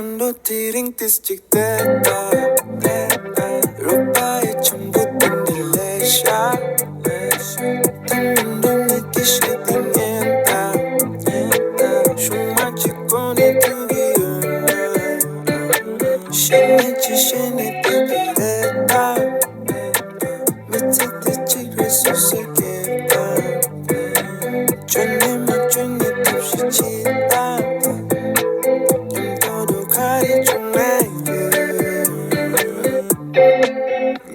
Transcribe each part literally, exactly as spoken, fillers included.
འགྲོ་དེ་རིང་ཏིས་ཅིག་བལྟས་ད། རོགས་པ་ཡི་ཆང་བུ་དེ་འདི་ལས་ཤ། དེ་མི་འགྲོ་ངས་ཀྱི་ཤེས་དེ་ཉན་ད། ཤུང་མ་གཅིག་གོ་ནས་ཐུག་གི་ཡོད་ན། ཤེས་ནས་ཅི་ཤེས་ནས་དེ་གི་བལྟས་ད། མི་ཚེ་འདི་གཅིག་རེད་སུ་ཞིག་གིས་ད། བཅོས་ནས་མ་བཅོས་ནས་ཐབས་ཤེས་བྱེད་ད། ཉིན་ཐོ་ཐོ་ག་རེ་བྱུང་ན་ཡོད།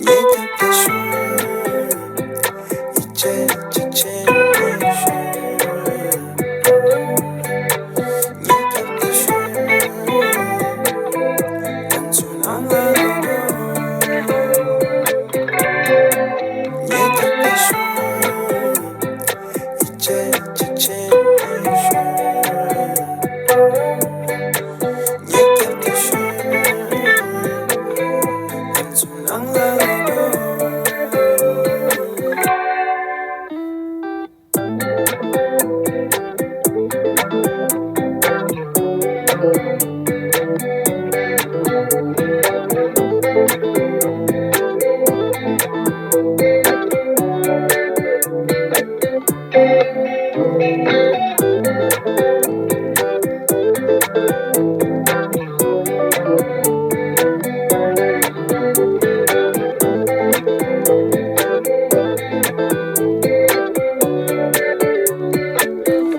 ཉེ་རྒྱབ་ཏུ་ཤོག་ཡིད་ཆེས་གཅིག་བྱས་ནས་ཤོག་ཉེ་རྒྱབ་ཏུ་ཤོག་ང་ཚོའི་ནང་ལ་ལོག་རོགས། ཉེ་རྒྱབ་ཏུ་ཤོག་ཡིད་ཆེས་གཅིག་བྱས་ནས་ཤོག་ཉེ་རྒྱབ་ཏུ་ཤོག་ང་ཚོའི་ནང་ལ་ལོག་རོགས།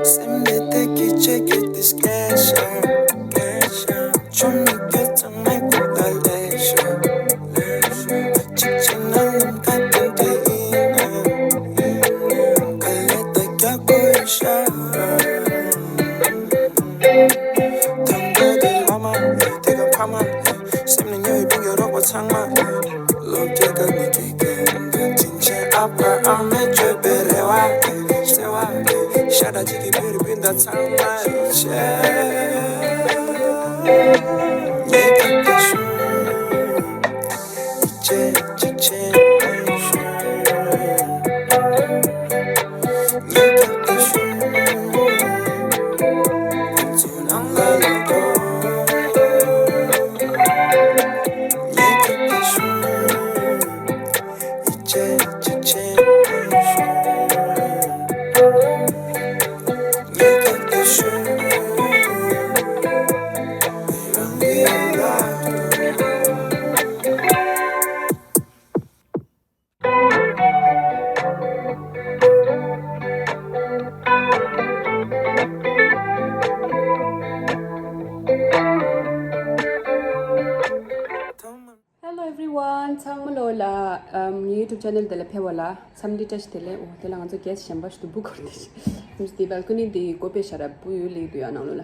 སེམས་ནས་དེ་གི་ཆེ་གི་དེ་སྐད་ཤར། ཆུ་མིག་གི་ཚང་མའི་ཁུག་ལ་ལས་ཤར། གཅིག་བྱས་ན་ལམ་ཁ་དེ་འདྲ་ཡིན་ན། ག་ལེ་ད་རྒྱག་དགོས་ཤར། དམ་པ་དེ་བླ་མ་དེ་ག་ཕ་མ། སེམས་ནས་ཉེ་བའི་སྤུན་གྱི་རོགས་པ་ཚང་མ། བློ་སྐྱེ་ག་ནས་སྐྱེ་ག་འདི་དྲིན་ཆེན་ཨ་ཕ་ཨ་མས་བཅོས་པའི་རེ་བ་དེ་བརྩེ་བ་དེ་ཤ་ཁྲག་གཅིག་གི་བུ་རུ་སྤུན་ཟླ་ཚང་མ་ཡིད་ཆེས། ཉེ་རྒྱབ་ཏུ་ཤོག་ཡིད་ཆེས་གཅིག་བྱས་ནས་ཤོག་ཉེ་རྒྱབ་ཏུ་ཤོག་ང་ཚོའི་ནང་ལ་ལོག་རོགས། ཉེ་རྒྱབ་ཏུ་ཤོག་ཡིད་ཆེས་གཅིག་བྱས་ནས་ཤོག་ཉེ་རྒྱབ་ཏུ་ཤོག་རང་གི་ཡུལ་ལ་ལོག་རོགས། Hello everyone. ཚང་མ་ལོ་ལ། ཨམ། ངའི་YouTube channel དེ་ལ་ཕེབས་པ་ལ་འཚམས་འདྲི་བཀྲ་ཤིས་བདེ་ལེགས། འོ་དེ་ལ་ང་ཚོ་guest གཞན་པ་ཞིག་འདུག་བུ་འཁོར་དེ་ཞིག་དེ་balcony དེ་སྒོ་ཕྱེ་བཞག་ར་བུ་ཡོད་ལེགས་འདུག་ཡ་ནང་ལོ་ལ།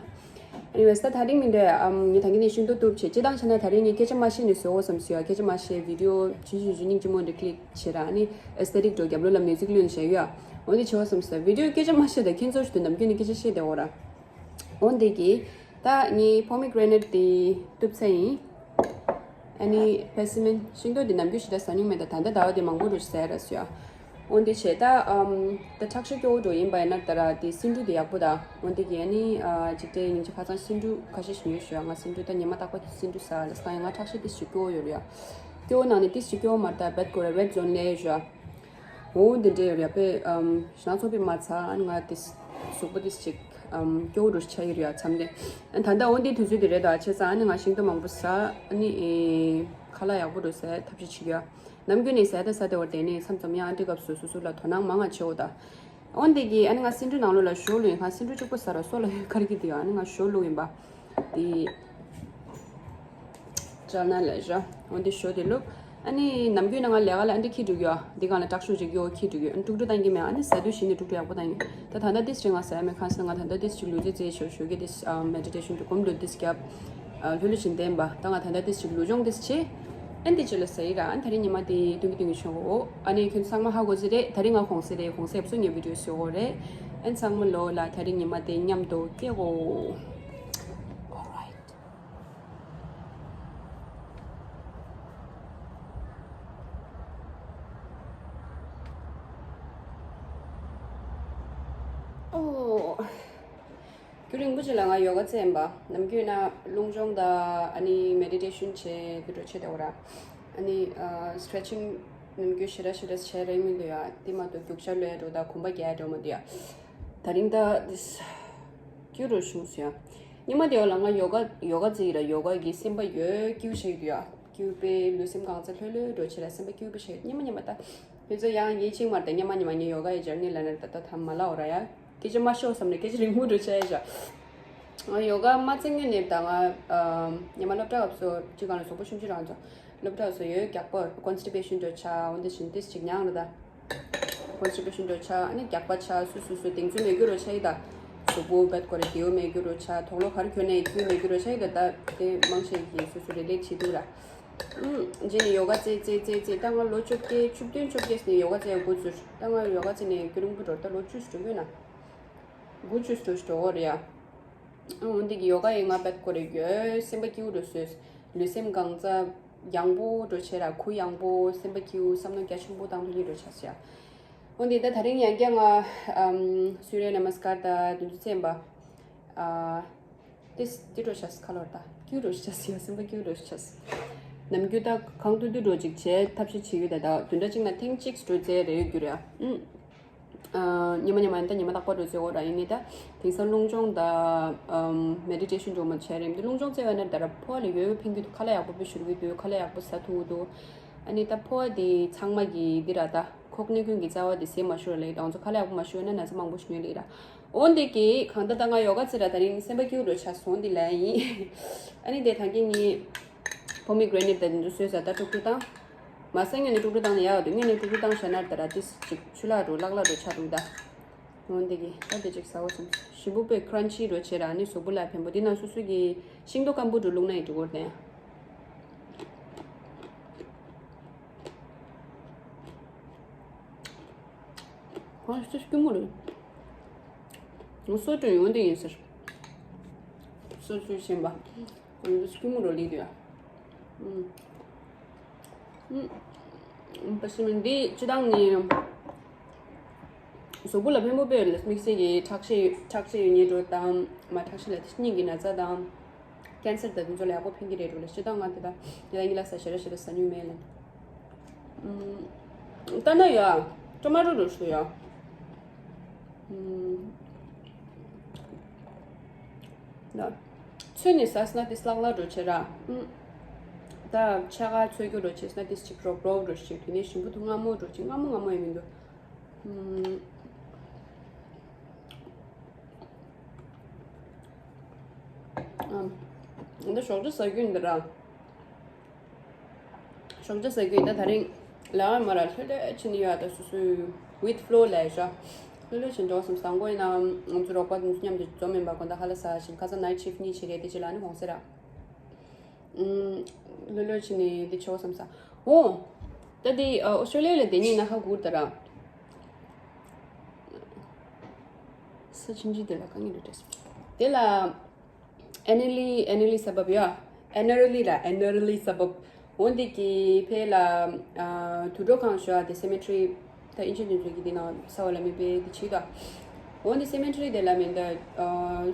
Anyways ད་ད་རིང་མི་འདྲ། ཨམ། ངས་ད་གིན་ནས་ཤིང་ཏོག་གཏུབ་བྱས་སྤྱི་བཏང་བྱས་ན་ད་རིང་ངས་སྐད་ཆ་མ་བཤད་ནས་བཟོ་འོ་བསམ་སོང་ཡ། སྐད་ཆ་མ་བཤད་video ཇི་ཞིག་ཇི་སྙིང་རྗེ་མོ་འདྲ་click བྱས་ར། ཨ་ནི་aesthetic འགྲོ་རྒྱབ་ལོགས་ལ་music བླུགས་ནས་བྱས་ཡོད་ཡ། འོ་དེ་བྱས་འོ་བསམ་སོང་། video སྐད་ཆ་མ་བཤད་ད་ཁྱེད་ཚོ་ཞིག་ཏུ་ནམ་རྒྱུན་ནས་སྐད་ཆ་བཤད་བསྡད་འོ་ར། འོ་འདི་གི། ད་ངའི་pomegranate དེ་གཏུབ་ཚར་ཡིན། ཨ་ནི་persimmon ཤིང་ཏོག་དེ་ནམ་རྒྱུན་ཞེ་དྲག་ཟ་མྱོང་མེད། ད་ད་ལྟ་ཟླ་བ་དེ་མང་པོ་རུ་ཟ་ར་སོ་ཡ། འོ་འདི་བྱས་ད་ཨམ། ད་ཁྲག་ཤེད་སྐྱོ་བོ་འགྲོ་ཡིན་པ་ཡིན་ན་ད་ར་དེ་སེ་འབྲུ་དེ་ཡག་པོ་ད། འོ་འདི་གི་ཨ་ནི་ཨ་ཅིག་སྤྲད་ཉིན་ཅིག་ཁ་སང་སེ་འབྲུ་ཁ་ཤས་ཤིག་ཉོས་ཞུ་ཡ། ང་སེ་འབྲུ་ད་ཉི་མ་རྟག་པ་སེ་འབྲུ་ཟ་ལ་སང་ཡ། ང་ཁྲག་ཤེད་ཏིས་ཅིག་སྐྱོ་བོ་ཡོད་ར་ཡ། སྐྱོ་བོ་ནང་ནས་ཏིས་ཅིག་སྐྱོ་བོ་མ་རེད། ད་བད་ཀོ་ར་red zone ལས་ཞུ་ཡ། འོ་འདི་འདྲ་ཡོད་རེད་པས། ཨམ། ཞེ་དྲག་ཚོགས་པའི་མ་ཚ། ཨ་ནི་ང་དེ་གཟུགས་པོ་དེ་ཅིག་ཨམ། སྐྱོ་བོ་རུ་ཆགས་ཡོད་རེད་ཡ་མཚམས་དེ། ཨ་ད་ལྟ་འོ་འདི་དུས་ཚོད་དེ་རེད་ད། བྱས་ཙང་ཨ་ནི་ང་ཤིང་ཏོག་མང་པོ་ཟ། ཨ་ནི་ཨེ། ཁ་ལག་ཡག་པོ་རུ་ཟ་ཐབས་ཤེས་བྱེད་ཀྱི་ཡ། ནམ་རྒྱུན་ནས་ཟ་ད་ཟ་དེ་བར་དེ་ནས་མཚམས་མཚམས་ཡང་ཨ་འདི་སྐབས་སུ་སོ་སོ་ལ་དོ་སྣང་མང་ང་བྱེད་འོ་ད། འོ་འདི་གི་ཨ་ནི་ང་སེ་འབྲུ་ནང་ལོགས་ལ་ཞོ་བླུགས་ཡིན། ང་སེ་འབྲུ་གཅིག་པོ་ཟ་ར་སོ་ལ་ཡོད་ཁར་གི་དེ་ཡ། ཨ་ནི་ང་ཞོ་བླུགས་ཡིན་པ། དེ། ཅལ་ན་ལས་བཞག་འོ་འདི་ཞོ་དེ་བླུགས། ཨ་ནི་ནམ་རྒྱུན་ནང་ང་ལས་ཀ་ལ་ཨ་འདི་ཁྱི་འགྲོ་གི་ཡོད། འདི་གང་ལ་དྲག་ཤོས་ཅིག་ཡོད་ཁྱི་འགྲོ་གི་ཡོད། ཨ་ནི་དཀྲུག་དཀྲུག་བཏང་གི་མེད། ཨ་ནི་ཟ་དུས་ཤི་ནི་དཀྲུག་དཀྲུག་ཡག་པོ་བཏང་གི། ད་ད་ལྟ་ཏིས་ཅིག་ང་ཟ་ཡ་མེད། ཁ་སང་ང་ད་ལྟ་ཏིས་ཅིག་ལུས་རྩལ་རྩེད་ཞོ་ཞོ་གི་ཏིས་ཨ་meditation འགྲོ་སྒོམ་འགྲོ་ཏིས་རྒྱབ། ཨ་ལྷོད་ལྷོད་བཞིན་བསྡད་པ། ད་ང་ད་ལྟ་ཏིས་ཅིག་ལུས་སྦྱོང་ཏིས་བྱེད། ཨ་འདི་ཅི་ལ་ཟ་ཡི་ར། ཨ་ད་རིང་ཉི་མ་དེ་སྟོན་གི་སྟོན་གི་ཆོག་གོ། ཨ་ནི་ཁྱོད་ཚང་མ་ཧ་གོ་ཟི་རེད། ད་རིང་ང་གོང་ཟི་རེད། གོང་ཟི་ཡབ་སུ་ངའི་video བཟོ་གོ་རེད། ཨ་ཚང་མ་ལོ་ལ་ད་རིང་ཉི་མ་དེ་མཉམ་དུ་སྐྱེལ་གོ། Alright. Oh. རིང་པོ་ཅིག་ལ་ང་ཡོ་ག་རྩེད་ཡིན་པ། ནམ་རྒྱུན་ན་རླུང་སྦྱོང་དང་ཨ་ནི་མེ་ཌི་ཊེ་ཤན་བྱེད་དུ་འགྲོ་བྱེད་དེ་འོ་ར། ཨ་ནི་སི་ཊེ་ཆིང་ནམ་རྒྱུན་ཞེ་དྲག་ཞེ་དྲག་བྱེད་རེད་མི་འདུག་ཡ། དེ་མ་གཏོགས་རྒྱུག་ཤར་ལོས་འགྲོ་དང་གོམ་པ་རྒྱག་འགྲོ་མ་འདུག་ཡ། ད་རིང་ད་དིས་སྐྱུ་རུ་བྱུང་སོང་ཡ། ཉི་མ་དེ་འོ་ལ་ང་ཡོ་ག་ཡོ་ག་རྩེད་ཡི་ར། ཡོ་ག་གི་སེམས་པ་ཡོད་སྐྱུ་བྱེད་འདུག་ཡ། སྐྱུ་པའི་ལུས་སེམས་གང་ཚ་ལྷོད་ལྷོད་འགྲོ་བྱེད་ར། སེམས་པ་སྐྱུ་པོ་བྱེད་ཉི་མ་ཉི་མ་ད། དེ་ཚོ་ཡང་ཡིད་ཆེས་མར་ད་ཉི་མ་ཉི་མ་ངའི་ཡོ་ག་ཡི་ཇར་ནི་ལ་ནར་ད་ད་ཐམ་མ་ལ་འོ་ར་ཡ། སྐད་ཆ་མ་ཤོག་བསམ་ནས་སྐད་ཆ་རིང་མོ་འགྲོ་བྱས་བཞག་ང་ཡོ་ག་མ་རྩེ་སྔོན་ནས་ད་ང་ཉི་མ་སློབ་གྲྭ་སྐབས་སུ་ཅི་གང་ལ་གཟུགས་པོ་ཤུམ་ཅི་རང་ཚོ་སློབ་གྲྭ་སུ་ཡོད་རྒྱག་པོ་ཀོན་སི་ཊི་པེ་ཤན་འགྲོ་ཆ་འོན་ཏེ་བཞིན་ཏིས་ཅིག་ཉང་རེད་ད། ཀོན་སི་ཊི་པེ་ཤན་འགྲོ་ཆ་ཨ་ནི་རྒྱག་པ་ཆ་སུ་སུ་སུ་གདེང་ཚོད་མེད་རྒྱུ་རོ་ཆ་ཡི་ད། གཟུགས་པོ་བད་ཀོ་རེ་དེའུ་མེད་རྒྱུ་རོ་ཆ་དོག་ལོ་གར་གྱོན་ནས་རྒྱུ་མེད་རྒྱུ་རོ་ཆ་ཡི་ད། ད་དེ་མང་ཆེ་གི་སུ་སུ་རེ་ལེ་བྱེད་འདུག་ར། ཨུམ། རྗེས་ནས་ཡོ་ག་རྩེ་རྩེ་རྩེ་རྩེ་ད་ང་ལོ་བཅོ་བརྒྱད་བཅུ་བདུན་བཅོ་བརྒྱད་ནས་ཡོ་ག་རྩེ་འགོ་ཚུགས། ད་ང་ཡོ་ག་རྩེ་ནས་རྒྱུན་རིང་པོ་འགྲོ་ད་ལོ་བཅུ་ཞིག་འགྲོ་གི་ཡོད་ན། དགུ་བཅུ་ཞིག་འགྲོ་གོ་རེད་ཡ། འོན་ཏེ་གི་ཡོ་ག་ཡི་ང་བད་ཀོ་རེ་ཡོད་སེམས་པ་སྐྱིད་པོ་འགྲོ་སོས། ལུས་སེམས་གང་ཚ་ཡང་པོ་འགྲོ་བྱེད་ར་གུ་ཡང་པོ་སེམས་པ་སྐྱིད་པོ་བསམ་མནོ་རྒྱ་ཆེན་པོ་བཏང་ཐུབ་ཀྱི་འགྲོ་ཆ་ཟེར་ཡ། འོན་ཏེ་ད་ད་རིང་ཡང་བསྐྱར་ང་ཨམ་སུ་རྱ་ན་མ་སི་ཀར་དང་དེ་ཚོ་རྩེན་པ། ཨ། ཏིས་ཏི་འགྲོ་ཤ་སི་ཁ་ལོར་ད་སྐྱུ་འགྲོ་ཤ་སི་ཡ་སེམས་པ་སྐྱུ་འགྲོ་ཤ་སི། ནམ་རྒྱུན་ད་གང་ཐུབ་ཐུབ་འགྲོ་ཅིག་བྱས་ཐབས་ཤེས་བྱེད་ཡོད་ད། ད་བདུན་ཕྲག་གཅིག་ན་ཐེངས་གཅིག་འགྲོ་རྩེ་རེ་ཡོད་རྒྱུ་རེད་ཨ། ཨ། ཉི་མ་ཉི་མ་ད་ཉི་མ་རྟག་པར་འགྲོ་རྩེ་འོ་ར་ཡིན་ནི་ད། དེང་སང་རླུང་སྦྱོང་ད་ཨམ་མེ་ཌི་ཊེ་ཤན་འགྲོ་མ་བྱས་རེད་འདི་རླུང་སྦྱོང་རྩེ་བ་ན་ད་ར་ཕོ་བ་ལ་ཡོད་ཕན་གྱི་འདུག་ཁ་ལག་ཡག་པོ་པི་ཤུར་གི་འདུག་ཁ་ལག་ཡག་པོ་ཟ་ཐུབ་འདུག་ཨ་ནི་ད་ཕོ་བ་དེ་ཚང་མ་གི་འདི་ར་ད། ཁོག་ནད་ཀུན་གྱི་རྩ་བ་དེ་ཟས་མ་ཤོར་ལེགས་དང་ཚོ་ཁ་ལག་ཡག་པོ་མ་ཤོར་ན་ན་ཚ་མང་པོ་ཞིག་ཉོས་ལེགས་ར། འོན་ཏེ་གི་གང་ལྟར་ད་ང་ཡོ་ག་རྩེ་ར་ད་རིང་སེམས་པ་སྐྱིད་པོ་འགྲོ་ཆ་སོང་འདི་ལ་ཡིན། ཨ་ནི་དེ་ད་གིན་ངའི་ཕོ་མི་གྷི་རེ་ནེ་ཊི་དེ་འདུ་སོས་ས་ད་དཀྲུག་དཀྲུག་བཏང་། མ་ཟ་སྔོན་ནས་དཀྲུག་དཀྲུག་བཏང་ནས་ཡག་འདུག་སྔོན་ནས་དཀྲུག་དཀྲུག་བཏང་བཞག་ན་ད་ར་ཏིས་ཅིག་ཆུ་ལག་འགྲོ་ལག་ལག་འགྲོ་ཆ་འདུག་ད། འོན་ཏེ་གི་ད་དེ་ཅིག་ཟ་བ་སོང་ཞིམ་པོ་པོའི་ཁྲན་ཆི་འགྲོ་བྱེད་ར་ནི་གཟུགས་པོ་ལ་ཕན་པོ་འདི་ནང་སོ་སོ་གི་ཤིང་ཏོག་སྐམ་པོ་འགྲོ་བླུགས་ན་ཡི་འགྲོ་གོ་ནས། ཁོང་སུ་སྐྱུར་མོ་རེད། ངོ་སོ་སྤྲོད་ཡོང་དེ་ཡིན་ཟེར། སོ་སོའི་ཞེན་པ། ཁོང་སྐྱུར་མོ་རོ་ལི་དུ་ཡ། ཨུམ། ཨུམ། པ་ཤི་མིན་འདི་སྤྱི་བཏང་ནི། གཟུགས་པོ་ལ་ཕན་པོ་དཔེ་ཡོད་ལ་དམིགས་བསལ་གྱི་ཁྲག་ཤེད་ཁྲག་ཤེད་ཡོད་ཉེ་འགྲོ་དང་མ་ཁྲག་ཤེད་ལ་སྙིང་གི་ན་ཚ་དང་། ཀན་སར་དང་དེ་ཚོ་ལ་ཡག་པོ་ཕན་གྱི་རེད་འགྲོ་ལ་སྤྱི་བཏང་ང་དེ་དང་དེ་དང་གཉིས་ལ་ཟ་ཞེ་ར་ཞེ་ར་ཟ་མྱོང་མེད་ལ། ཨུམ། ལྟ་ན་ཡ། ཊོ་མ་ཊོ་རོ་ཞུ་ཡ། ཨུམ། ན། ཚོས་ནི་ཟ་ས་ན་དེ་སླག་སླག་འགྲོ་བྱེད་ར། ཨུམ། ད་ཆ་ག་ཚོས་རྒྱུ་འགྲོ་བྱེད་ས་ན་དེ་ཅིག་རོབ་རོབ་འགྲོ་ཞིག་དེ་ནས་ཞིམ་པོ་དུ་མངར་མོ་འགྲོ་ཅིག་མངར་མོ་མངར་མོ་ཡང་མི་འདུག་ཨུམ། ཨམ། འདི་ཞོགས་ཇ་ཟ་རྒྱུ་འདི་ར། ཞོགས་ཇ་ཟ་རྒྱུ་ད་ད་རིང་ལ་མ་ར་ལྷོད་ལྷོད་ཕྱིན་ནི་ཡོད་ད། སུ་སུའི་ཝིད་ཕློ་ལས་ཤ་ལྷོད་ལྷོད་ཕྱིན་འགྲོ་བསམ་བཟང་པོ་ཡིན་ནམ། ང་ཚོ་རོགས་པ་དེ་ཚོ་མཉམ་དུ་འཛོམས་མིན་པ་དགོན་ད་ཧ་ལ་ས་ཞིག་ཁ་ས་ནའི་ཊི་ཤིཕ་ཊི་གཉིས་བྱེད་རེད་དེ་ཅི་ལ་ནི་གོང་ཟེར་ར། ལྷོད་ལྷོད་ཕྱིན་ནི་དེ་ཆོག་བསམ་ས། འོ། ད་དེ་ཨོ་སི་ཀྲོ་ལི་ཡ་ལ་དེ་ཉིད་ན་ཧ་གུར་ད་ར། ས་ཆིན་ཅི་དེ་ལ་གང་ཡིན་རེད། དེ་ལ། ཨེ་ནར་ལི་ཨེ་ནར་ལི་ས་བབ་ཡ། ཨེ་ནར་ལི་ལ་ཨེ་ནར་ལི་ས་བབ། འོན་ཏེ་གི་ཕེ་ལ། དུད་འགྲོ་ཁང་ཞོ་དེ་སེ་མེ་ཊི་རི། ད་ཨིན་ཇི་དེ་ཚོ་གི་དེ་ནང་ས་བ་ལ་མི་པེ་དེ་བྱིས་ད། འོན་ཏེ་སེ་མེ་ཊི་རི་དེ་ལ་མེ་ད།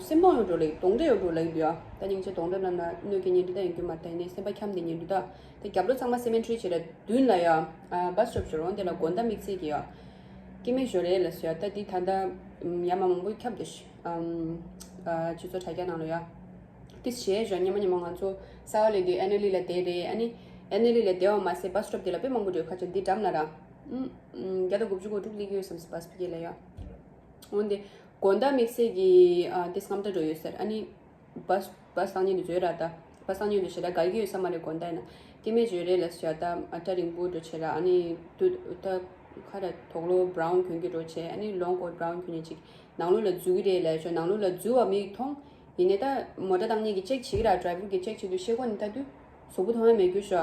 སེམས་ཕམ་ཡོད་འགྲོ་ལེགས་གདོང་འདྲེ་ཡོད་འགྲོ་ལེགས་འདུག་ཡ། ད་སྙིང་རྗེ་གདོང་འདྲེ་རྣམས་ལ་གནོད་ཀྱི་ཉེན་འདུག་ད་ཡོང་རྒྱུ་མ་རེད་ད་ཡིན་ནའི་སེམས་པ་འཁྱམས་དེ་ཉེན་འདུག་ད། དེ་རྒྱབ་ལོ་ཚང་མ་སེ་མེ་ཊི་རི་བྱེད་ར་མདུན་ལ་ཡ། བྷ་སི་སི་ཊོབ་ཞོར་འོན་དེ་ལ་དགོན་ད་དམིགས་བསལ་གྱི་ཡ། སྐྱེ་དམན་ཞོར་རེད་ལ་ཟེར་ཡ་ད་དེ་ད་ད། ཡ་མ་མང་པོ་ཁྱབ་འདུག་ཤི། སྤྱི་ཚོགས་དྲ་རྒྱ་ནང་ལ་ཡ། དེ་བྱས་ཞོར་ཉི་མ་ཉི་མ་ང་ཚོ་ས་བ་ལས་དུས་ཨེ་ནར་ལི་ལ་བསྡད་རེད་ཨ་ནི། ཨེ་ནར་ལི་ལ་བསྡད་པ་མ་ཟད་བྷ་སི་སི་ཊོབ་དེ་ལ་དཔེ་མང་པོ་འགྲོ་ཁ་ཆེ་འདི་འགྲམ་ལ་ར། བརྒྱ་དང་དགུ་བཅུ་གོ་དྲུག་སླེབས་ཀྱི་ཡོད་བསམ་སི་བྷ་སི་པི་ཀེ་ལ་ཡ། འོན་ཏེ། དགོན་ད་དམིགས་བསལ་གྱི་ཨ་དེ་སྔམ་ད་འགྲོ་ཡོད་ཟེར་ཨ་ནི། བྷ་སི་བྷ་སི་བཏང་ཉིན་དུ་བཟོས་ར་ད། བྷ་སི་བཏང་ཉིན་དུ་ཞེ་དྲག་དགའ་གི་ཡོད་ས་མ་རེད་དགོན་ད་ཡིན་ན། སྐྱེ་དམན་བཟོས་རེད་ལ་ཟེར་ད་ཨ་སྐྲ་རིང་པོ་འགྲོ་བྱེད་ར་ཨ་ནི་དུ་ད་ཁ་ར་དོག་ལོ་བྷ་རའུན་གྱོན་གྱི་འགྲོ་བྱེད་ཨ་ནི་ལོང་ཀོ་ཊི་བྷ་རའུན་གྱོན་ནི་ཅིག་ནང་ལོགས་ལ་འཛུལ་གི་རེད་ལ་ཞོ་ནང་ལོགས་ལ་འཛུལ་བ་མིག་མཐོང་། ཡིན་ནའི་ད་མོ་ཊ་བཏང་ཉིན་གྱི་ཅེག་བྱེད་ཀྱི་ར་ཌ་རའི་ཝར་གྱི་ཅེག་བྱེད་དུས་ཤེལ་སྒོ་ནས་ལྟ་དུས་གཟུགས་པོ་མཐོང་ཡ་མེད་རྒྱུ་ཞོ།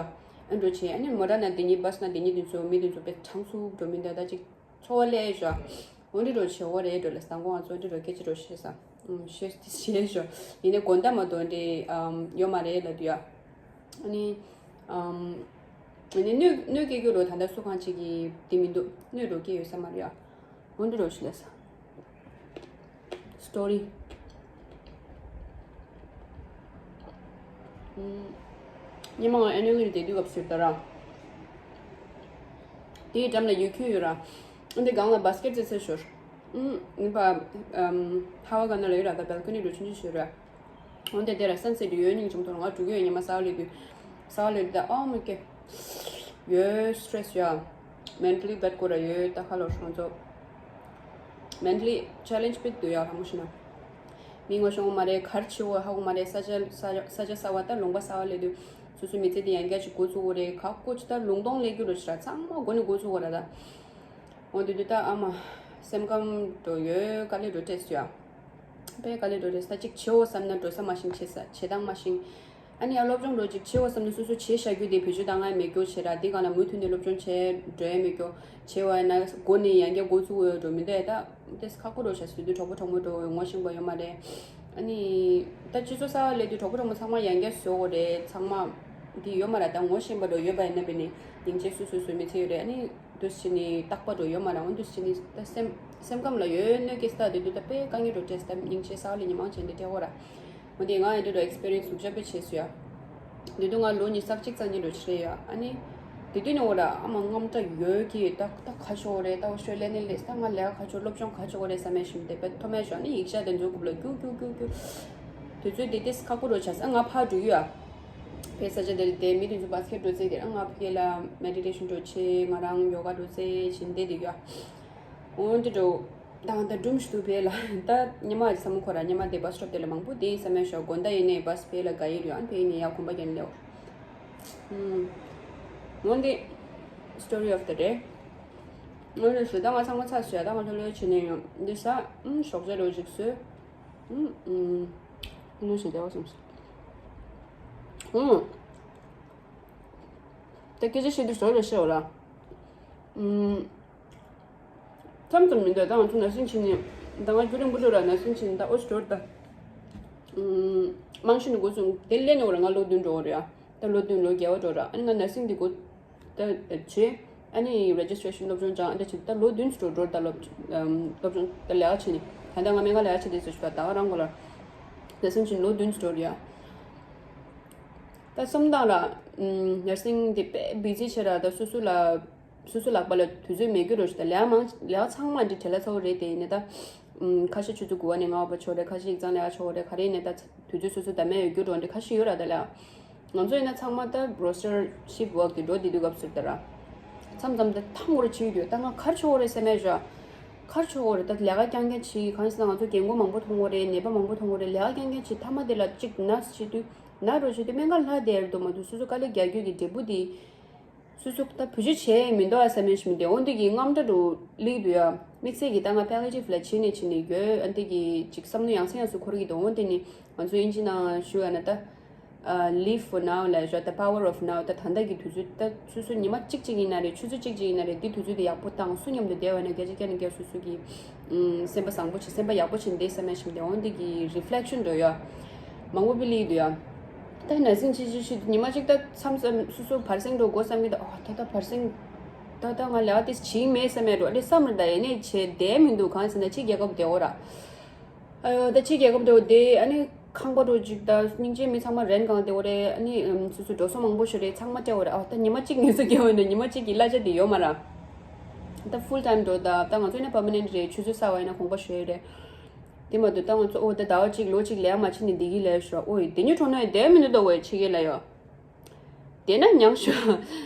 ཨ་འགྲོ་བྱེད་ཨ་ནི་མོ་ཊ་ན་དེ་ཉིད་བྷ་སི་ན་དེ་ཉིད་དུ་འཛུལ་མི་དུ་འཛུལ་པའི་གྲང་སུ་འགྲོ་མི་འདོད་ད་ཅིག་ཚོར་བ་སླེབས་ཞོ། འོ་འདི་འགྲོ་བྱེད་འོ་རེད་འགྲོ་ལ་སང་དགོང་ང་ཚོ་འདི་འགྲོ་སྐད་ཆ་འགྲོ་བྱེད་ས། ཤེས་ཤེས་ཞོ། ཡིན་ནའི་དགོན་ད་མ་གཏོགས་འདི་ཡོད་མ་རེད་ལ་དུ་ཡ། ཨ་ནི། ཨ་ནི་གནོད་གནོད་སྐྱེལ་རྒྱུ་རོ་ད་ལྟ་སུ་གང་ཅིག་གི་དེ་མི་འདུག་གནོད་རོ་སྐྱེལ་ཡོད་ས་མ་རེད་ཡ། འོ་འདི་འགྲོ་བྱེད་ལ་ས། སི་ཊོ་རི། ཉི་མ་ང་annual leave་དེ་དུས་སྐབས་སུ་ད་ར། དེའི་འགྲམ་ལ་ཡོད་ཁྱོད་ཡོད་ར། འདི་སྒང་ལ་basket་ཙེ་ཚེ་ཤོར། ཨུམ། ཨིན་པ། ཨམ། ཧ་བ་ག་ན་ལ་ཡོད་ར་ད་balcony་རུ་ཆུང་ཆུང་ཤོར་ར། འོན་ཏེ་དེ་ར་sunset་ཡོད་སྙིང་རྗེ་མོ་ཐོར་ང་འགྲོ་གི་ཡོད་ཉི་མ་གསར་ལས་དུས། གསར་ལས་དུས་ད་oh my god། ཡོད་stress་ཡོད། mentally་བེད་ཀོ་ར་ཡོད་ད་ཁ་ལོ་ཧྲང་ཚོ། mentally challenge་བེད་དུ་ཡོད་ཧ་མོ་ཤི་ན། མི་ངོ་ཤོང་མ་རེད་གར་ཆེ་བོ་ཧ་གོ་མ་རེད་ས་ཆ་ས་ས་ཆ་གསར་བ་ད་ལུང་པ་གསར་བ་ལས་དུས། སོ་སོ་མི་ཚེ་དེ་ཡང་བསྐྱར་ཅིག་འགོ་ཚུགས་དགོས་རེད་ག་ཀོ་ཅི་ད་ལུང་སྟོང་ལས་རྒྱུ་རུ་ཤི་ར་ཚང་མ་འགོ་ནས་འགོ་ཚུགས་དགོས་ར་ད། འོ་དེ་དུས་ད་ཨ་མ། སེམས་ཁམས་འགྲོ་ཡོད་དཀའ་ལས་འགྲོ་སྤྲད་སུ་ཡ། དཔེ་དཀའ་ལས་འགྲོ་རེད་ས་གཅིག་བྱེད་འོ་བསམ་ན་འགྲོ་ས་མ་ཤིང་བྱེད་ས་བྱེད་སྟངས་མ་ཤིང་། ཨ་ནི་ཡ་སློབ་སྦྱོང་འགྲོ་གཅིག་བྱེད་འོ་བསམ་ན་སོ་སོ་བྱེད་བཞག་རྒྱུ་དེ་བེད་སྤྱོད་བཏང་ང་མེད་རྒྱུ་བྱེད་ར་འདི་གང་ལ་མུ་མཐུད་ནས་སློབ་སྦྱོང་བྱེད་འགྲོ་ཡ་མེད་རྒྱུ་བྱེད་འོ་ཡ་ན་སྒོ་ནས་ཡང་བསྐྱར་འགོ་ཚུགས་འོ་འགྲོ་མི་འདུག་ཡ་ད་དེ་ཁག་པོ་འགྲོ་བྱ་སུ་དུས་གྲོགས་པོ་གྲོགས་མོ་འགྲོ་འོ་ངོ་ཤེས་པ་ཡོད་མ་རེད། ཨ་ནི། ད་སྤྱི་ཚོགས་གསར་བ་སླེབས་དུས་གྲོགས་པོ་གྲོགས་མོ་ཚང་མ་ཡང་བསྐྱར་བཟོ་དགོས་རེད་ཚང་མ། འདི་ཡོད་མ་ར་ད་ངོ་ཤེས་པ་འགྲོ་ཡོད་པ་ཡིན་ན་བས་ནི་སྙིང་རྗེ་སུ་སུ་སུ་མི་ཚེ་ཡོད་རེད་ཨ་ནི། འདུ་བྱེད་ནི་རྟག་པ་འགྲོ་ཡོད་མ་ར་འོན་འདུ་བྱེད་ནི་ད་སེམས་སེམས་ཁམས་ལ་ཡོད་གནོད་སྐྱེལ་ས་དེ་དུས་ད་དཔེ་དཀའ་ངལ་འགྲོ་སྤྲད་ད་སྙིང་རྗེ་གསར་བ་ལས་ཉི་མང་བྱས་འདི་སྤྲད་འོ་ར། འོན་ཏེ་ང་ཡི་འདི་འགྲོ་experience་ལུགས་ཅག་པོ་བྱས་སུ་ཡ། འདི་དུས་ང་ལོ་ཉི་ཤུ་རྩ་གཅིག་རྩ་གཉིས་འགྲོ་ཕྱིར་ཡ་ཨ་ནི། དེ་དུས་ནས་འོ་ར་ཨ་མ་རྔམ་སྐྲག་ཡོད་ཀྱི་ད་ད་ཁ་ཤོ་རེད་ད་འོ་ཤོད་ལས་ནས་ལས་ད་ང་ལས་ཁ་ཤོ་སློབ་སྦྱོང་ཁ་ཤོ་རེད་བསམ་ཡ་ཞིམ་དེ་པད་ཐོ་མེད་ཤོ་ཨ་ནི་ཡིག་ཆ་དེ་ཚོའི་རྐུབ་ལ་རྒྱུག་རྒྱུག་རྒྱུག་རྒྱུག་དུས་ཚོད་དེ་དེས་ཁག་པོ་རོ་བྱ་ས་ང་ཕར་འགྲོ་གི་ཡོད་ཨ། ཕེ་ས་ཆ་དེ་ལ་དེ་མི་དེ་ཚོ་basket་འགྲོ་ཚེ་དེ་ར་ང་ཕེ་ལ་meditation་འགྲོ་ཆེ་ང་རང་yoga་འགྲོ་ཚེ་བཞིན་དེ་དེ་གི་ཡོད་ཨ། འོན་ཏེ་འགྲོ། ད་ད་སྒྲུང་ཞིག་ཏུ་བས་ལ་ད་ཉི་མ་ཨ་ཅི་ས་མོ་ཁོ་ར་ཉི་མ་དེ་bus stop་དེ་ལ་མང་པོ་དེ་ཡིན་ས་མེད་ཤོག་དགོན་ད་ཡིན་ནས་bus་བས་ལ་ག་ཡིར་ཡོད་ཨན་བས་ཡིན་ནས་ཡ་གོམ་པ་རྒྱན་ལེའོ། ཨུམ། འོན་ཏེ་story of the day། འོན་ཏེ་ཞུ་ད་ང་ཚང་མ་ཚ་ཞུ་ད་ང་ཚོ་ལོས་བྱེད་ནས་ཡོང་འདི་ས་ཨུམ་ཞོགས་ཇ་ལོ་ཅིག་སོས། ཨུམ་ཨུམ། ལོས་བྱེད་དེ་བ་སོང་། ཨུམ། ད་སྐད་ཆ་བཤད་དུས་ཞོགས་ལ་བཤད་འོ་ལ། ཨུམ། མཚམས་མཚམས་མི་འདོད་ད་ང་ཚོ་ན་སིང་ཕྱིན་ནས་ད་ང་རྒྱུ་རིང་པོ་འགྲོ་ར་ན་སིང་ཕྱིན་ད་ཨོ་སི་འགྲོ་ར་ད། མང་ཤོས་ནས་འགོ་བཟུང་དེ་ལས་ནས་འོ་ར་ང་ལོ་བདུན་འགྲོ་འོ་ར་ཡ། ད་ལོ་བདུན་ལོ་བརྒྱད་པ་འགྲོ་ར་ཨ་ནི་ང་ན་སིང་འདི་འགོ་ད་བྱེད་ཨ་ནི་registration་སློབ་སྦྱོང་སྦྱང་ཨ་འདྲ་བྱེད་ད་ལོ་བདུན་ཙམ་འགྲོ་འགྲོ་ར་ད་སློབ་སློབ་སྦྱོང་ད་ལས་ཀ་བྱེད་ནས་ད་ལྟ་ང་སྨན་ཁང་ལས་ཀ་བྱེད་དེ་ཚོ་ཞུ་བ་ད་ག་རང་གོ་ལ་ན་སིང་ཕྱིན་ལོ་བདུན་ཙམ་འགྲོ་ར་ཡ། ད་སོམ་དང་ར་ན་སིང་འདི་དཔེ་བི་ཛི་བྱེད་ར་ད་སོ་སོ་ལ། སོ་སོ་ལག་པ་ལ་དུས་ཚོད་མེད་རྒྱུ་རོ་ཞིག་དང་ལས་མང་ལས་ཚང་མ་འདི་བྲེལ་ལ་ཚ་བོ་རེད་དེ་ཡིན་ནའི་ད། ཁ་ཤས་ཆུ་ཚོད་དགུ་པ་ནས་ལྔ་པ་ཆོག་རེད་ཁ་ཤས་ཡིག་ཚང་ལས་ཆོག་རེད་ག་རེ་ཡིན་ནའི་ད་དུས་ཚོད་སོ་སོ་ད་མེད་ཡོད་རྒྱུ་རོ་འདི་ཁ་ཤས་ཡོད་ར་ད་ལས། ང་ཚོ་ཡིན་ན་ཚང་མ་ད་roster shift work་གི་འགྲོ་དེ་དུས་སྐབས་སུ་ད་ར། མཚམས་མཚམས་ད་ཐང་འོ་རེ་བྱེད་ཡོད་ད་ང་གར་ཆོག་རེད་སེམས་མེད་བཞག་གར་ཆོག་རེད་ད་ལས་ཀ་རྐྱང་རྐྱང་བྱེད་གང་ཡིན་ཟེར་ན་ང་ཚོ་རྒན་རྒོན་མང་པོ་མཐོང་གོ་རེད་ནད་པ་མང་པོ་མཐོང་གོ་རེད་ལས་ཀ་རྐྱང་རྐྱང་བྱེད་མཐའ་མ་དེ་ལ་གཅིག་ན་བྱེད་དུས་ན་རོ་བྱེད་དུས་སྨན་ཁང་ལྷག་བསྡད་རེད་འདུག་མ་གཏོགས་སོ་སོ་དཀའ་ལས་རྒྱག་རྒྱུ་གི་འབྲས་བུ་དེ། སོ་སོ་ད་བེད་སྤྱོད་བྱས་མི་འདུག་ཨ་བསམ་ཡས་ཞིག་མི་འདུག་འོན་ཏེ་གི་རྔམ་སྐྲག་འགྲོ་སླེབས་འདུག་ཡ། དམིགས་བསལ་གྱི་ད་ང་palliative་ལ་བྱེད་ནས་བྱེད་ནས་ཡོད་ཨ་འདི་གི་ཅིག་བསམ་བློ་ཡང་སེ་ཡང་སུ་འཁོར་གྱི་འདུག་འོན་ཏེ་ནི་ང་ཚོ་དབྱིན་ཇི་ནང་ཞུ་ཡ་ན་ད། ཨ་live for now་ལ་ཞོ་the power of now་ད་ད་ལྟ་གི་དུས་ཚོད་ད་སོ་སོ་ཉི་མ་གཅིག་གཅིག་ཡིན་ན་རེད་ཆུ་ཚོད་གཅིག་གཅིག་ཡིན་ན་རེད་དེ་དུས་ཚོད་དེ་ཡག་པོ་བཏང་སུ་མཉམ་དུ་བསྡད་པ་ན་བརྒྱ་ཆ་བརྒྱ་ནས་བརྒྱ་སོ་སོ་གི་ཨུམ་སེམས་པ་བཟང་པོ་བྱེད་སེམས་པ་ཡག་པོ་བྱེད་འདི་བསམ་ཡས་ཞིག་མི་འདུག་འོན་ཏེ་གི་reflection་འགྲོ་ཡ། མང་པོ་པི་ལི་འདུག་ཡ། ད་ན་སིང་ཅི་ཅི་ཤི་ཉི་མ་གཅིག་ད་མཚམས་མཚམས་སོ་སོ་བར་སེང་འགྲོ་དགོས་བསམ་གི་ད་ཨོ་ད་ད་བར་སེང་། ད་ད་ང་ལས་ཀ་དེ་བྱིང་མེད་བསམ་ཡ་འགྲོ་ཨ་ལེ་བསམ་ར་ད་ཡེ་ནས་བྱེད་བསྡད་མི་འདུག་གང་ཟེར་ན་ཕྱི་རྒྱལ་ཁབ་བསྡད་འོ་ར། ཨ་ཡོ་ད་ཕྱི་རྒྱལ་ཁབ་བསྡད་འོ་དེ་ཨ་ནི་ཁང་པ་འགྲོ་ཅིག་ད་སྙིང་རྗེ་མི་ཚང་མ་རེན་གང་བསྡད་འོ་རེད་ཨ་ནི་སོ་སོ་འགྲོ་སོང་མང་པོ་ཞིག་རེད་ཚང་མ་སྤྲད་འོ་ར་ཨོ་ད་ཉི་མ་གཅིག་ངལ་གསོ་རྒྱག་འོ་ན་ཉི་མ་གཅིག་གི་གླ་ཆ་དེ་ཡོད་མ་ར། ད་full time་འགྲོ་ད་ད་ང་ཚོ་ཡིན་ན་permanent་རེད་ཆུ་ཚོད་གསར་བ་ཡིན་ན་དགོངས་པ་ཞུ་ཡ་རེད། དེ་མ་གཏོགས་ད་ང་ཚོ་ཨོ་ད་ཟླ་བ་གཅིག་ལོ་གཅིག་ལས་མ་བྱེད་ནས་བསྡད་ཀྱི་ལས་ཤོག་ཨོ་ཡི་དེ་ཉིད་གྲོངས་ན་ཡི་བསྡད་མི་འདུག་ད་ཝེ་ཕྱི་རྒྱལ་ལ་ཡོད། དེ་ན་མྱང་ཤོག་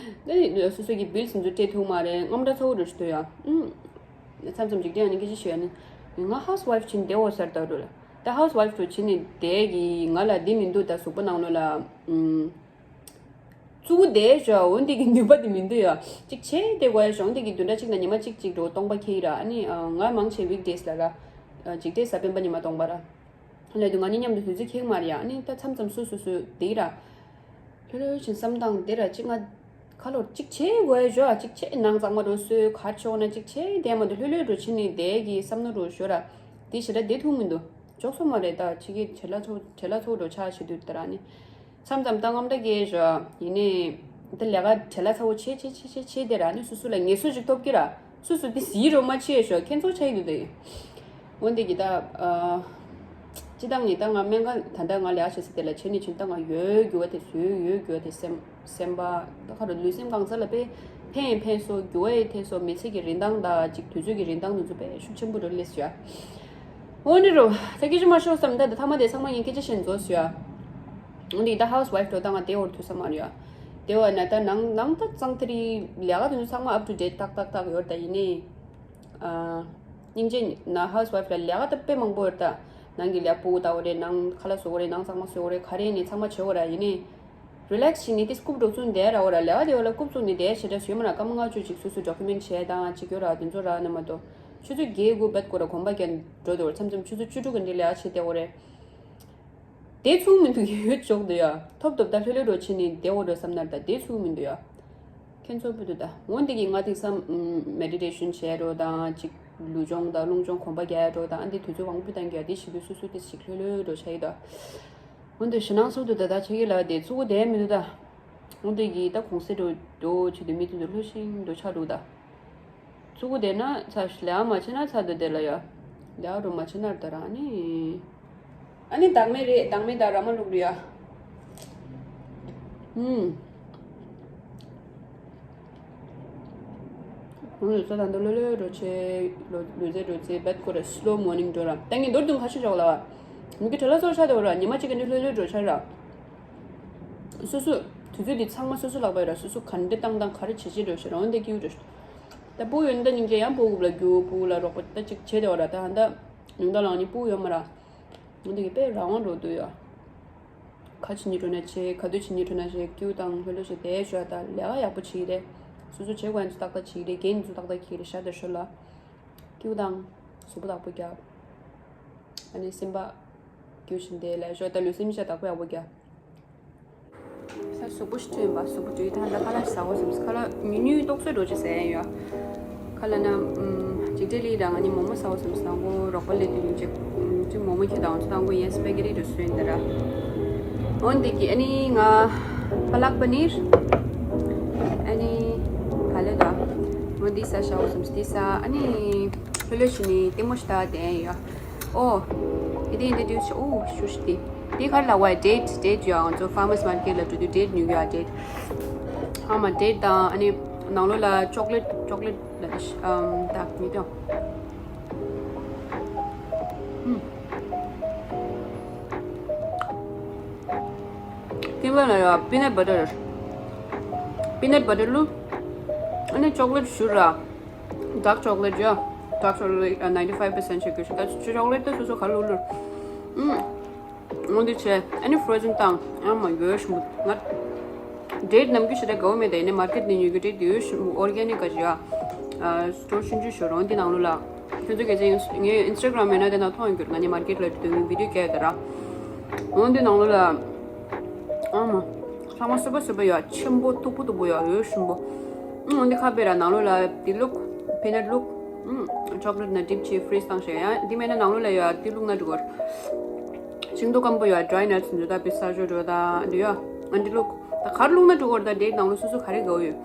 ད་སོ་སོ་གི་བིལ་སིམ་ཚོ་སྤྲད་ཐུབ་མ་རེད་རྔམ་དྲག་ཚ་བོ་རུ་ཞུ་ཐུབ་ཡ། ཨུམ། མཚམས་མཚམས་འཇིག་རྟེན་ཡང་ནི་སྐད་ཆ་ཞུ་ཡ་ནི། ང་ཧའུ་སི་ཝའིཕ་བྱིན་བསྡད་འོ་སར་ད་རུ་ལ། ད་ཧའུ་སི་ཝའིཕ་རུ་བྱིན་ནས་བསྡད་ཀྱི་ང་ལ་འདི་མི་འདུག་ད་གཟུགས་པོ་ནང་ལོགས་ལ། ཨུམ། བཙུགས་བསྡད་ཤོག་འོན་ཏེ་གི་ནུས་པ་དེ་མི་འདུག་ཡ། གཅིག་བྱས་དེ་དགོས་ཡ་ཤོག་འོན་ཏེ་གི་བདུན་ཕྲག་གཅིག་ན་ཉི་མ་གཅིག་གཅིག་འགྲོ་སྟོང་པ་ཁེལ་ར་ཨ་ནི་ང་མང་ཆེ་weekdays་ལ་ར། འཇིག་རྟེན་གཟའ་སྤེན་པ་ཉི་མ་སྟོང་པ་ར། ལས་དུ་ང་གཉིས་མཉམ་དུ་དུས་ཚོད་ཁེལ་མ་རེད་ཡ་ཨ་ནི་ད་མཚམས་མཚམས་སུ་སུ་སུ་དེ་ར། ལྷོད་ལྷོད་ཕྱིན་བསམ་སྟངས་དེ་ར་གཅིག་ང་ཁ་ལོར་གཅིག་བྱས་དགོས་ཡ་ཞོག་གཅིག་བྱས་ནང་གཙང་མ་རུ་སོས་གར་ཆོག་ན་གཅིག་བྱས་དེ་མ་དུ་ལྷོད་ལྷོད་རུ་ཕྱིན་ནས་དེ་གི་བསམ་ནོ་རུ་ཞོ་ར། དེ་ཞེ་དྲག་བདེ་ཐུབ་མི་འདུག་འཇོག་སོ་མ་རེད་ད་ཕྱི་གི་བྲེལ་ལ་ཚོ་བྲེལ་ལ་ཚོ་འགྲོ་ཆགས་བྱེད་དུས་ད་ར་ནི། མཚམས་མཚམས་ད་རྔམ་དྲག་སྐྱེས་ཞོ། ཡིན་ནའི། ད་ལས་ཀ་བྲེལ་ལ་ཚ་བོ་ཆེ་ཆེ་ཆེ་ཆེ་ཆེ་དེ་ར་ནི་སུ་སུ་ལ་ངལ་གསོ་ཅིག་ཐོབ་ཀྱི་ར། སུ་སུ་དེ་ཟིག་རོ་མ་ཆེ་ཞོ་ཁྱེད་ཚོ་ཆ་ཡི་འདུག་དེ། འོན་ཏེ་གི་ད། ཨ། སྤྱི་བཏང་ཉིད་ད་ང་སྨན་ཁང་ད་ལྟ་ང་ལས་ཀ་བྱེད་ས་དེ་ལ་བྱེད་ནི་བྱེད་ད་ང་ཡོད་རྒྱུ་བ་དེ་བཟོས་ཡོད་རྒྱུ་བ་དེ་སེམས་སེམས་པ་ད་ག་རུ་ལུས་སེམས་གང་ས་ལ་དཔེ་ཕན་ཡང་ཕན་སོ་རྒྱུ་བ་ཡང་ཕན་སོ་མི་ཚེ་གི་རིན་ཐང་དང་ཅིག་དུས་ཚོད་ཀྱི་རིན་ཐང་དེ་ཚོ་དཔེ་ཤུགས་ཆེན་པོ་རུ་སླེབས་ཡོད། འོ་འདི་རུ་ད་སྐད་ཆ་མ་ཤོད་བསམ་ད་ད་ཐ་མ་དེ་ཚང་མ་ངས་སྐད་ཆ་བཤད་འཛོལ་ཡོད། འོ་འདི་ད་ཧའུ་སི་ཝའིཕ་འགྲོ་ད་ང་དེ་འོར་ཐུབ་ས་མ་རེད་ཡོད། དེ་བ་ན་ད་ནང་ནང་ད་གཙང་ཐ་རི་ལས་ཀ་དེ་ཚོ་ཚང་མ་up to date ཏག་ཏག་ཏག་ཡོད་ད་ཡིན་ནི། སྙིང་རྗེ་ན་ཧའུ་སི་ཝའིཕ་ལ་ལས་ཀ་ད་དཔེ་མང་པོ་ཡོད་ད། ནང་གི་ལས་ཕུག་ལྟ་བ་རེད། ནང་ཁ་ལག་བཟོ་བ་རེད། ནང་གཙང་མ་བཟོ་བ་རེད། ག་རེ་ནི་ཚང་མ་བྱེད་བ་ར་ཡིན་ནི། རི་ལེག་སི་བྱེད་ནི་དེ་སྐུབ་འགྲོ་ཚུན་བསྡད་ར་བ་ར་ལས་ཀ་དེ་བ་ལ་སྐུབ་བཙུགས་ནི་བསྡད་བྱེད་འདྲ་བཟོས་མ་ར་སྐར་མ་ལྔ་བཅུ་ཅིག་སོ་སོ་ཌོ་ཀུ་མེན་ཊི་བྱས་དང་ཅིག་ཡོད་ར་དེ་ཚོ་ར་ནི་མ་གཏོགས་ཆུ་ཚོད་བརྒྱད་དགུ་བད་སྐོར་ར་གོམ་པ་རྒྱག་འགྲོ་དེ་བ་མཚམས་མཚམས་ཆུ་ཚོད་བཅུ་དྲུག་གི་འདི་ལས་ཀ་བྱེད་བསྡད་བ་རེད། དེ་ཚུགས་མི་འདུག་ཡོད་ཅོག་འདུག་ཡ། ཐོབ་ཐོབ་ད་ལྷོད་ལྷོད་འགྲོ་བྱེད་ནི་བསྡད་བ་འགྲོ་བསམ་ན་ད་དེ་ཚུགས་མི་འདུག་ཡ། ཁྱེད་ཚོ་བུ་དུ་ད་འོན་ཏེ་གི་ང་དེང་སང་མེ་ཌི་ཊེ་ཤན་བྱས་འགྲོ་དང་ཅིག་ལུས་སྦྱོང་དང་རླུང་སྦྱོང་གོམ་པ་རྒྱག་འགྲོ་དང་ཨ་འདི་དུས་ཚོད་མང་པོ་བཏང་གི་ཡ། དེ་ཞིག་དུས་སུ་སུ་དེ་ཞིག་ལྷོད་ལྷོད་འགྲོ་བྱ་ཡི་ད། འོན་ཏེ་ཞེ་ནང་སུ་དུ་ད་ད་ཆེ་གི་ལ་དེ་ཚུགས་བསྡད་མི་འདུག་ད། འོན་ཏེ་གི་ད་གོང་སེ་འགྲོ་འགྲོ་བྱེད་དུ་མི་དུས་དུ་ལྷོད་ཤིང་འགྲོ་ཆགས་འདུག་ད། ཚུགས་བསྡད་ན་ཚ་ལས་མ་བྱེད་ན་ཚ་དུ་བསྡད་ལ་ཡ། ལས་རུ་མ་བྱེད་ན་ད་རང་ནི། ཨ་ནི་བདག་མེད་རེད། བདག་མེད་དང་ར་མ་ལུག་རེད་ཡ། ཧུམ། ང་ཚོ་ད་ལྟ་ལོ་ལོ་རོ་ཆེ་ལོ་ལོ་ཚེ་རོ་ཚེ་བད་ཁོ་ར་སི་ལོ་མོར་ནིང་འགྲོ་ར་ད་ངས་མདོར་དུ་ཁ་ཤས་ཞོག་ལ་བ། མི་གི་གྲོ་ལ་སོར་ཆ་དེ་བ་ར་ཉི་མ་གཅིག་གི་ནི་ལོ་ལོ་རོ་ཆ་ར། སོ་སོ། དུས་ཚོད་འདི་ཚང་མ་སོ་སོ་ལག་པ་ཡོད་ར་སོ་སོ་ག་འདྲ་བཏང་བཏང་ག་རེ་བྱེད་བྱེད་འགྲོ་ཤེས་ར་འོན་ཏེ་སྐྱིད་འགྲོ་ཤེས། ད་སྤུ་ཡོད་ན་ད་སྙིང་རྗེ་ཡང་སྤུ་གུ་ལ་རྒྱུ་སྤུ་ལ་རོགས་པ་ད་ཅིག་བྱེད་དེ་བ་ར་ད་ཧ་ད་ཉུང་ད་ལང་ནི་སྤུ་ཡོད་མ་ར། འོན་ཏེ་དཔེ་རང་དབང་འགྲོ་འདུག་ཡ། ག་བྱེད་ཉི་འགྲོ་ན་བྱེད་ག་དུས་བྱེད་ཉི་འགྲོ་ན་བྱེད་སྐྱིད་དང་ལྷོད་ལྷོད་བྱེད་དེ་ཤོད་ད་ལས་ཀ་ཡག་པོ་བྱེད་རེད། སོ་སོ་བྱེད་དགོས་ཡ་ཚོ་ཏག་ཏག་བྱེད་རེད་རྒན་ཚོ་ཏག་ཏག་བྱེད་རེད་ཤ་ད་ཤོད་ལ། སྐྱིད་དང་གཟུགས་པོ་ཡག་པོ་རྒྱབ། ཨ་ནི་སེམས་པ་སྐྱིད་བཞིན་དེ་ལས་ཤོད་ད་ལུས་སེམས་ཤ་དག་པོ་ཡག་པོ་རྒྱབ། ས་གཟུགས་པོ་ཞིག་ཐོན་པ་གཟུགས་པོ་དུས་ད་ལྟ་ཁ་ལག་ཞིག་ཟ་དགོས་བསམ་ཁ་ལག་ཉུང་ཉུང་ཏོག་ཙམ་འགྲོ་ཅིག་ཟ་ཡ་ཡོད། ཁ་ལག་ན་ཅིག་ཏེ་ལི་རང་ཨ་ནི་མོག་མོག་ཟ་དགོས་བསམ་ཟ་དགོས་རོགས་པ་ལས་དུས་ཡིན་ཅིག་ཅིག་མོག་མོག་ཁྱེར་དང་ཟ་དགོས་ཡན་སི་པེ་གི་རི་འགྲོ་སུ་ཡིན་ད་ར། འོན་ཏེ་གི་ཨ་ནི་ང་པ་ལག་པ་ནིར་ཨ་ནི་ག་ལེ་ད་འོན་ཏེ་ཟ་ཞག་བསམ་སྟེ་ཟ་ཨ་ནི་ལྷོད་ལྷོད་ཞིག་ནི་ལྟད་མོ་ཞིག་ལྟ་དེ་ཡོད། ཨོ། དེ་དེ་འདི་འདྲ་ཞིག་ཨོ་ཞུ་ཞིག་དེ། དེ་གར་ལ་བ་ཌེ་ཊི་ཌེ་ཊི་ཡོད་ང་ཚོ་ཕར་མ་སི་མར་ཀེ་ཊི་ལ་འགྲོ་དུས་ཌེ་ཊི་ཉོ་གི་ཡོད་ཌེ་ཊི། ཨ་མ་ཌེ་ཊི་དང་ཨ་ནི་ནང་ལོགས་ལ་ཅོག་ལེ་ཊི་ཅོག་ལེ་ཊི་ལ་ཤ་ཨམ་ད་མི་དང་། ཧུམ། ཀིམ་པར་ལ་ཡོད་པི་ནཊ་བ་ཊར། པི་ནཊ་བ་ཊར་ལུ། ཨ་ནི་ཅོག་ལེ་ཊི་བཞུར་ར། ཌརྐ་ཅོག་ལེ་ཊི་ཡ། ཌརྐ་ཅོག་ལེ་ཊི་ནའིན་ཊི་ཕའིབ་པར་སེན་ཊི་ཞིག་ཡོད་ཤག་ད་ཅོག་ལེ་ཊི་ད་སོ་སོ་ག་ལུག་ལུག་ཨུམ། འོ་འདི་བྱས་ཨ་ནི་ཕོ་རོ་ཟན་བཏང་ཨ་མ་ཡོད་ཤི་མོ་ང་། ཌེ་ཊི་ནམ་རྒྱུན་ཞེ་དྲག་དགའ་བོ་མེད་དེ་ནི་མར་ཀེ་ཊི་ནས་ཉོ་རྒྱུ་ཌེ་ཊི་ཡོད་ཤི་མོ་ཨོར་གེ་ནིག་ག་ཅི་ཡ། སི་ཊོར་ཆུང་ཆུང་ཞིག་ཡོད་རེད་འོ་འདི་ནང་ལོགས་ལ། ཁྱོད་ཚོ་གལ་སྲིད་ངའི་ཨིན་སི་ཊ་གྷ་རམ་ཡོད་ན་དེ་ན་མཐོང་ཡོང་གི་རེད་ང་ནི་མར་ཀེ་ཊི་ལ་འགྲོ་དུས་ངའི་བི་ཌི་ཡོ་བཀལ་ཡོད་ད་ར། འོ་འདི་ནང་ལོགས་ལ། ཨ་མ། ཚང་མ་སུ་པ་སུ་པ་ཡོད་ཆེན་པོ་སྟུག་པོ་སྟུག་པོ་ཡོད་ཡོད་ཤུན་པོ། ཨུམ་འདི་ཁ་པེ་ར་ནང་ལོགས་ལ་འདི་བླུག་པི་ནཊ་བླུག་ཨུམ་ཅོག་ལེ་ཊི་ན་ཌིབ་བྱས་ཕི་རིཛ་བཏང་བཞག་ཡ་འདི་མེད་ན་ནང་ལོགས་ལ་ཡོད་འདི་བླུག་ན་འགྲིག་གོ། ཤིང་ཏོག་སྐམ་པོ་ཡོད་ཌ་རའི་ནཊ་སི་འདི་ད་པི་ས་ཇོ་འགྲོ་ད་འདི་ཡོད་ཨ་འདི་བླུག་ད་གར་བླུག་ན་འགྲིག་གོ་ད་འདི་ནང་ལོགས་སོ་སོ་ག་རེ་དགའ་བོ་ཡོད།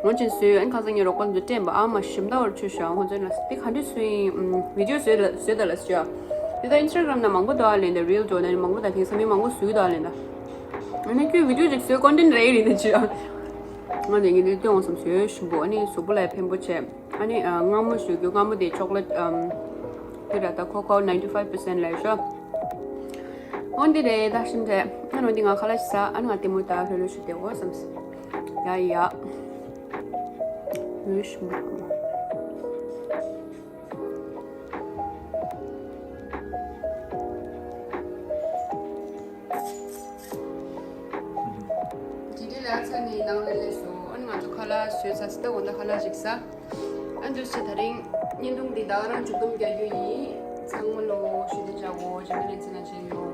ངོ་ཅན་སུས་ཨན་ཁ་སང་ངའི་རོགས་པ་འདི་སྤྲད་པ་ཨ་མ་ཞིམ་ད་བར་ཆུ་ཤ་ཁོང་ཚོ་ལ་འདི་ག་འདྲ་སུ་ཡིན་བི་ཌི་ཡོ་བཟོས་ལ་བཟོས་ད་ལ་སུ་ཡ། འདི་ད་ཨིན་སི་ཊ་གྷ་རམ་ན་མང་པོ་འདུག་ཨ་ལེན་ད་རིལ་འགྲོ་ན་མང་པོ་ད་དེང་སང་མི་མང་པོ་བཟོས་ད་ལེན་ད། ཨ་ནི་ཁྱོད་བི་ཌི་ཡོ་ཅིག་བཟོས་ཀོན་ཊེན་ཊི་རེད་ཡིན་ན་ཅི་ཡ། ང་ནི་ངས་འདི་སྟོན་འོང་བསམ་བཟོས་ཞིམ་པོ་ཨ་ནི་གཟུགས་པོ་ལ་ཕན་པོ་བྱས། ཨ་ནི་ཨ་མངར་མོ་ཞུ་རྒྱུ་མངར་མོ་དེ་ཅོག་ལེ་ཊི་ཨམ་དེ་ར་ད་ཁོ་ཁོ་ནའིན་ཊི་ཕའིབ་པར་སེན་ཊི་ལ་ཤོ། འོན་ཏེ་རེད་ད་ཤིན་རེད་ཨ་ནི་འོན་ཏེ་ང་ཁ་ལག་ཞིག་ཟ་ཨ་ནི་ང་ལྟད་མོ་ལྟ་ལྷོད་ལྷོད་ཞིག་བསྡད་འོ་བསམ་སོང་། ཡ་ཡ། ལྷོད་ཞིམ་པོ། དེ་དུས་ལ་ཚ་ནི་ནང་ལ་སླེབས་སོང་། ཨ་ནི་ང་ཚོ་ཁ་ལག་བཟོས་ཚར་སི་ད་འོ་ན་ཁ་ལག་ཞིག་ཟ། ཨ་འདུག་སེ་ད་རིང་བརྙན་ཐུང་འདི་ད་ག་རང་མཇུག་སྡོམ་རྒྱག་རྒྱུ་ཡིན། ཚང་མ་ལོ་ཞུ་དེ་འཇག་གོ་ཇི་མ་ལེན་ཚེ་ན་ཆེན་ཡོ།